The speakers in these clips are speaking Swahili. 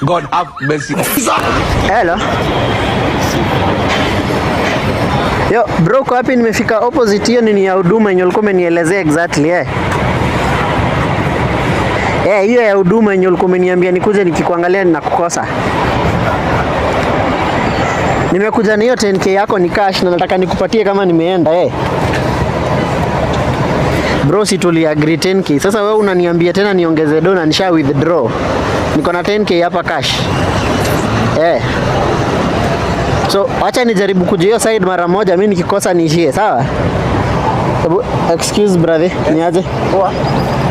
God have mercy. Hello. Yo, bro, uko wapi? Nimefika opposite hiyo nini ya huduma yenye ulikuwa umenielezea exactly, eh. Eh, hiyo ya huduma yenye ulikuwa umeniambia nikuje, nikikuangalia ninakukosa. Nimekuja na hiyo 10K yako ni cash na nataka nikupatie kama nimeenda, eh. Bro, si tuli agree 10K? Sasa wewe unaniambia tena niongeze do na nisha withdraw. Niko na 10K hapa cash. Eh. So acha nijaribu kuja hiyo side mara moja, mi nikikosa niishie, sawa? Hebu excuse, brother, niaje? Poa.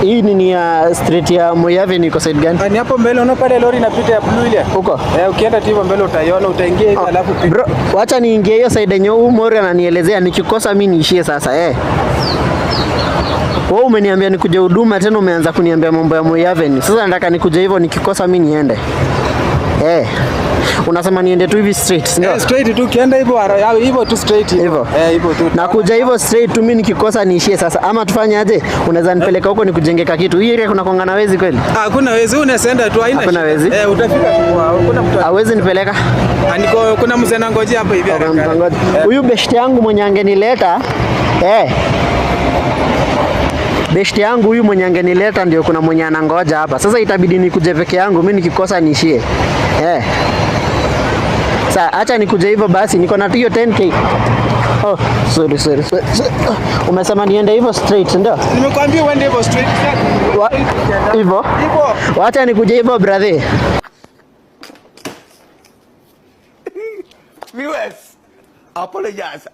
Hii ni ya street ya Moi Avenue, iko side gani? Ni hapo mbele, unaona pale lori inapita ya blue ile. Huko? Eh, ukienda tu hivyo mbele utaiona, utaingia hivi alafu Bro, wacha niingie hiyo side yenye huu mori ananielezea, nikikosa mi niishie sasa, eh. Wewe umeniambia nikuje huduma, tena umeanza kuniambia mambo ya Moi Avenue. Sasa nataka nikuje hivyo, nikikosa mi niende. Eh. Unasema niende tu hivi straight, si ndio? Eh, straight tu ukienda hivyo hivyo tu straight. Hivyo. Eh, hivyo tu. Nakuja hivyo straight tu, mimi nikikosa niishie sasa, ama tufanye aje? Unaweza nipeleka huko nikujengeka kitu. Hii area kuna kongana wezi kweli? Ah, hakuna wezi, unaenda tu, haina Hakuna shida. wezi? Eh, utafika tu. Hakuna mtu. Hawezi nipeleka? Ah, niko kuna mzee anangojea hapo hivi haraka. Mtangoja. Huyu beshte yangu mwenye angenileta, eh. Beshte yangu huyu mwenye angenileta ndio kuna mwenye anangoja hapa. Sasa itabidi nikuje peke yangu, mimi nikikosa niishie. Eh. Sasa acha nikuje hivyo basi, niko na hiyo 10K. Oh, sorry, sorry, sorry. Sorry. Umesema niende hivyo straight, ndio? Nimekwambia uende hivyo straight. Hivyo? Hivyo. Wacha nikuje hivyo, brother. Viewers, apologize.